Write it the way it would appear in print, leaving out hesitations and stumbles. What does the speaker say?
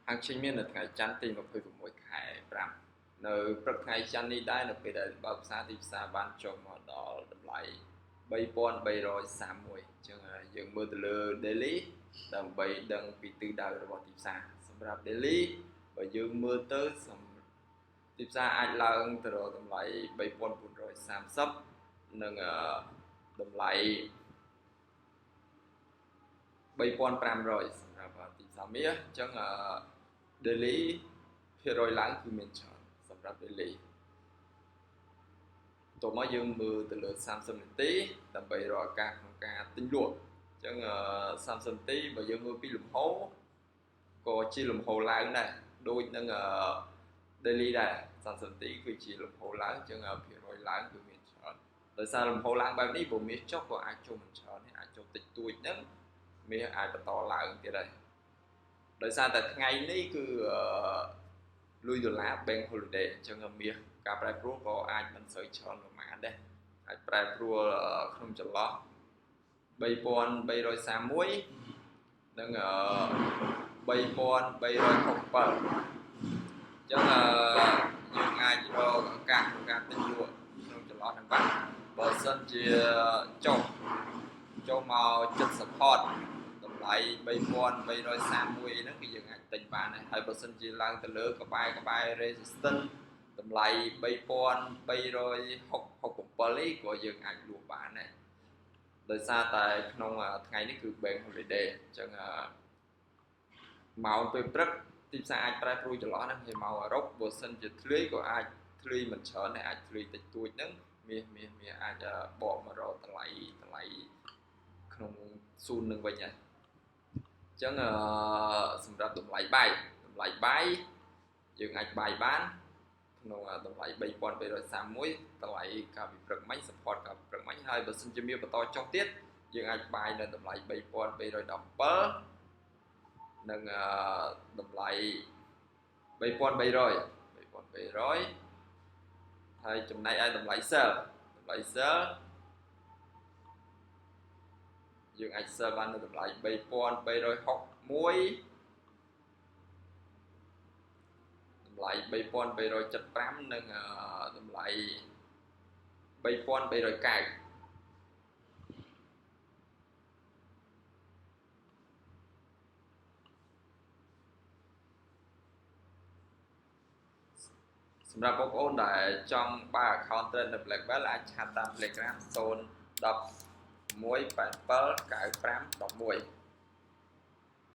ហាងឆេងមាននៅថ្ងៃច័ន្ទទី26ខែ5នៅព្រឹកថ្ងៃច័ន្ទនេះដែរនៅពេលដែលបើកផ្សារទីផ្សារបានចុះមកដល់តម្លៃ3331អញ្ចឹងយើងមើលទៅលើ daily ដើម្បីដឹងពីទិសដៅរបស់ទីផ្សារសម្រាប់ daily បើយើងមើលទៅទីផ្សារអាចឡើងទៅរកតម្លៃ3430និងតម្លៃ3500សម្រាប់ទីផ្សារមាសអញ្ចឹង daily ភាគរយឡើងគឺមានច្រើនសម្រាប់ daily តោះមកយើងមើលទៅលើ30នាទីដើម្បីរកឱកាសក្នុងការទិញលក់អញ្ចឹង30នាទីបើយើងមើលពីលំហូរក៏ជាលំហូរឡើងដែរដូចនឹង daily ដែរ30នាទីគឺជាលំហូរឡើងអញ្ចឹងភាគរយឡើងគឺមានច្រើនដោយសារលំហូរឡើងបែបនេះបើមាសចុះក៏អាចចុះមិនច្រើនទេអាចចុះតិចតួចហ្នឹងមាសអាចបន្តឡើងទៀតដែរដោយសារតែថ្ងៃនេះគឺលុយដុល្លារ Bank Holiday អញ្ចឹងមាសការប្រែប្រួលក៏អាចមិនសូវច្រើនប្រហែលដែរអាចប្រែប្រួលក្នុងចន្លោះ3331និង3367អញ្ចឹងយើងអាចរកឱកាសក្នុងការទិញលក់ក្នុងចន្លោះហ្នឹងបានបើសិនជាចុះចូលមកចិត្ត support តម្លៃ3331ហ្នឹងគឺយើងអាចទិញបានដែរហើយបើសិនជាឡើងទៅលើក្បែរ resistance តម្លៃ3367នេះក៏យើងអាចលក់បានដែរដោយសារតែក្នុងថ្ងៃនេះគឺ Bank Holiday អញ្ចឹងម៉ោងពេលព្រឹកទីផ្សារអាចប្រែប្រួលចន្លោះហ្នឹងហើយម៉ោងអឺរ៉ុបបើសិនជាធ្លាយក៏អាចធ្លាយមិនច្រើនដែរអាចធ្លាយតិចតួចហ្នឹងមាសអាចបកមករកតម្លៃក្នុងស៊ូននឹងវិញហើយអញ្ចឹងសម្រាប់តម្លៃបាយយើងអាចបាយបានក្នុងតម្លៃ3331តម្លៃកាលពីព្រឹកមិញ support កាលពីព្រឹកមិញហើយបើសិនជាមានបន្តចុះទៀតយើងអាចបាយនៅតម្លៃ3317និងតម្លៃ3300ហើយចំណែកឯតម្លៃ sell យើងអាច sell បាននៅតម្លៃ3361តម្លៃ3375និងតម្លៃ3390សម្រាប់បងប្អូនដែលចង់បើក account trade នៅ Black Belt អាចឆាតតាម Telegram 011879511